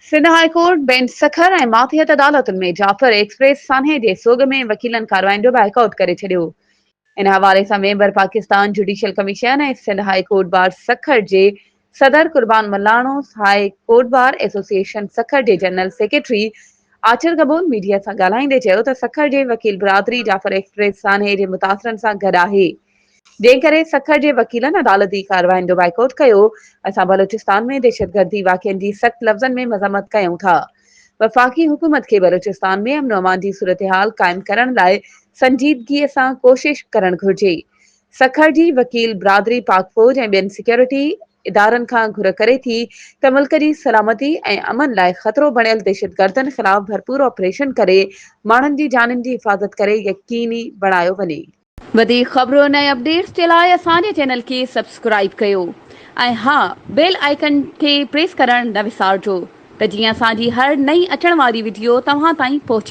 Sindh high court bench Sukkur ۽ ماتحت عدالتن ۾ Jafar express سانحي جي سوڳ ۾ وڪيلن ڪارروائين جو بائيڪاٽ ڪري ڇڏيو. ان حوالي سان member Pakistan judicial commission ۽ Sindh high court bar Sukkur جي صدر Qurban Malano, high court bar association Sukkur جي جنرل سيڪريٽري آچر گبول ميڊيا سان ڳالهائيندي چيو ته سکر جي وڪيل برادري جعفر ايڪسپريس سانحي جي متاثرن سان گڏ آهي. جنهن ڪري سکر جي وڪيلن عدالتي ڪاررواين جو بائيڪاٽ ڪيو، اسان بلوچستان ۾ دهشتگردي واقعن جي سخت لفظن ۾ مذمت ڪيون ٿا، وفاقي حڪومت کي بلوچستان ۾ امن و امان جي صورتحال قائم ڪرڻ لاء سنجيدگي سان ڪوشش ڪرڻ گهرجي، سکر جي وڪيل برادري پاڪ فوج ۽ ٻين سيڪيورٽي ادارن کان گهر ڪري ٿي ته ملڪ جي سلامتي ۽ امن لاء خطرو بڻيل دهشتگردن خلاف ڀرپور آپريشن ڪري ماڻهن جي جانين جي حفاظت ڪري يقيني بڻايو وڃي. وڌيڪ خبرن ۽ اپڊيٽس جي لاء اسان جي چينل کي سبسڪرائيب ڪيو ۽ ها بيل آئيڪن کي پريس ڪرڻ نه وسارجو ته جيئن اسان جي هر نئين اچڻ واري وڊيو توهان تائين پهچي.